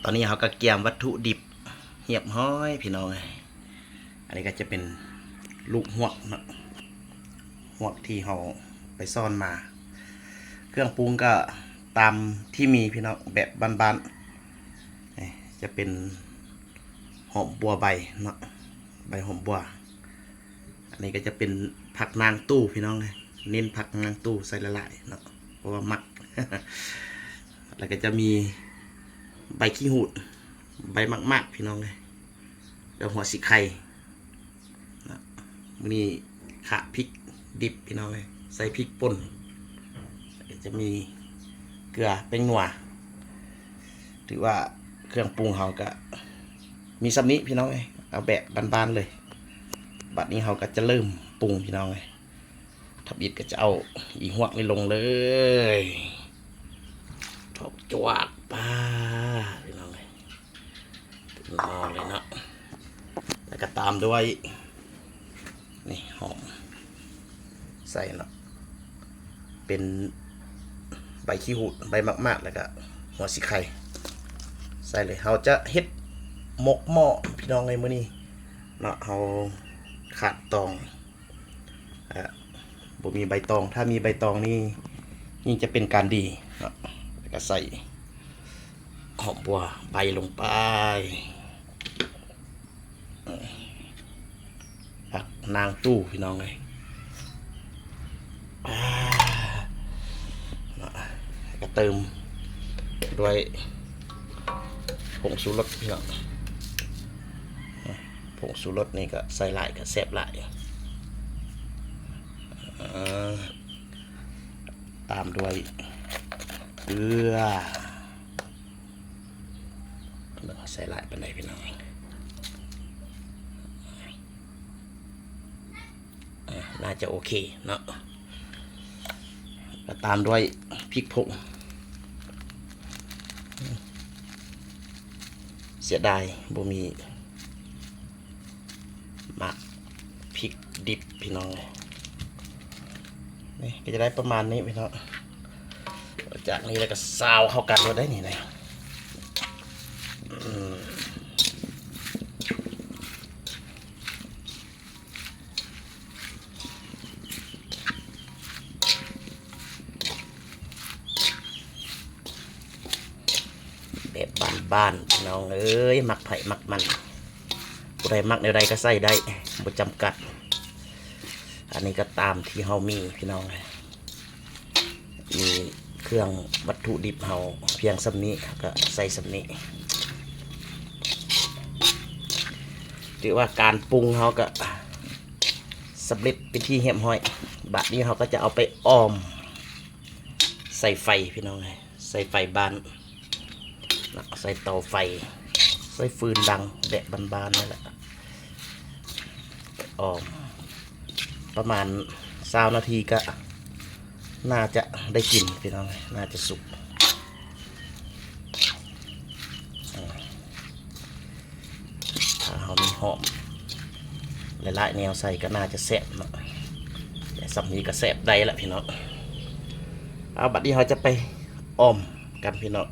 ຕອນນີ້ເຮົາກໍກຽມວັດຖຸດິບຮຽບຮ້ອຍພີ່ນ້ອງເອີຍ. ອັນນີ້ກໍຈະເປັນລູກຮວກເນາະ ຮວກທີ່ເຮົາໄປຊ້ອນມາ. ເຄື່ອງປຸງກໍຕາມທີ່ມີພີ່ນ້ອງ ແບບບ້ານໆ ນີ້ຈະເປັນຫອມບົວໃບເນາະ ໃບຫອມບົວ. ອັນນີ້ກໍຈະເປັນຜັກນາງຕູ້ພີ່ນ້ອງເອີຍ ເນັ້ນຜັກນາງຕູ້ໃສ່ຫຼາຍໆເນາະ ເພາະວ່າມັກ. ແລ້ວກໍຈະມີໃບຂີ້ຫູດ ໃບໝາກໆ ພີ່ນ້ອງເອີຍ ແລ້ວຫົວສີໄຄເນາະ. ມື້ນີ້ຂາດພິກດິບພີ່ນ້ອງເອີຍ ໃສ່ພິກປົ່ນ ແລ້ວກໍຈະມີເກືອ ແປ້ງນົວ. ຖືວ່າເຄື່ອງປຸງເຮົາກໍມີສ່ຳນີ້ພີ່ນ້ອງເອີຍ ເອົາແບບບ້ານໆເລີຍ. ບັດນີ້ເຮົາກໍຈະເລີ່ມປຸງພີ່ນ້ອງເອີຍ. ທຳອິດກໍຈະເອົາອີຫວກນີ້ລົງເລີຍ ຖອກຈວກປາພີ່ນ້ອງເອີຍ ເຕັມໝໍ້ເລີຍເນາະ. ແລ້ວກໍຕາມດ້ວຍ ນີ້ຫອມໃສ່ເນາະ ເປັນໃບຂີ້ຫູດ ໃບໝາກໆ ແລ້ວກໍຫົວສີໄຄໃສ່ເລີຍ. ເຮົາຈະເຮັດໝົກໝໍ້ພີ່ນ້ອງເອີຍ ມື້ນີ້ເນາະ ເຮົາຂາດຕອງ ອາ ບໍ່ມີໃບຕອງ ຖ້າມີໃບຕອງນີ້ຍິ່ງຈະເປັນການດີເນາະ. ແລ້ວກໍໃສ່ຫອມບົວໃບລົງໄປ ອາ ຜັກນາງຕູ້ພີ່ນ້ອງເອີຍ ອາ ເນາະ. ແລ້ວກໍເຕີມດ້ວຍຜົງຊູລົດພີ່ນ້ອງ ຜົງຊູລົດນີ້ກໍໃສ່ຫຼາຍກໍແຊບຫຼາຍ ອາ ຕາມດ້ວຍເກືອ ບໍ່ໃສ່ຫຼາຍປານໃດພີ່ນ້ອງ ອາ ໜ້າຈະໂອເຄເນາະ. ກໍຕາມດ້ວຍພິກຜົງ ເສຍດາຍບໍ່ມີໝາກພິກດິບພີ່ນ້ອງເອີຍ. ນີ້ກໍຈະໄດ້ປະມານນີ້ພີ່ນ້ອງ ຈາກນີ້ແລ້ວກໍຊາວເຂົ້າກັນໂລດໄດ໋ນີ້ນະ ອືມ. ແບບບ້ານໆ ພີ່ນ້ອງເອີຍ ມັກໃຜມັກມັນ ຜູ້ໃດມັກແນວໃດກໍໃສ່ໄດ້ ບໍ່ຈຳກັດ. ອັນນີ້ກໍຕາມທີ່ເຮົາມີພີ່ນ້ອງເອີຍ ມີເຄື່ອງວັດຖຸດິບເຮົາພຽງສ່ຳນີ້ ເຮົາກໍໃສ່ສ່ຳນີ້. ຖືວ່າການປຸງເຮົາກໍສຳເລັດເປັນທີ່ຮຽບຮ້ອຍ. ບາດນີ້ເຮົາກໍຈະເອົາໄປອ່ອມໃສ່ໄຟພີ່ນ້ອງເອີຍ ໃສ່ໄຟບ້ານ ເນາະ ໃສ່ເຕົາໄຟ ໃສ່ຟືນດັງແບບບ້ານໆ ນີ້ແຫຼະ ອອມປະມານຊາວນາທີກະໜ້າຈະໄດ້ກິນພີ່ນ້ອງ ໜ້າຈະສຸກ. ອ່າ ຖ້າເຮົາມີຫອມຫຼາຍໆແນວໃສ່ກໍໜ້າຈະແຊບເນາະ ແຕ່ສ່ຳນີ້ກໍແຊບໄດ້ລະພີ່ນ້ອງ. ເອົາ ບັດນີ້ເຮົາຈະໄປອ່ອມກັນພີ່ນ້ອງ.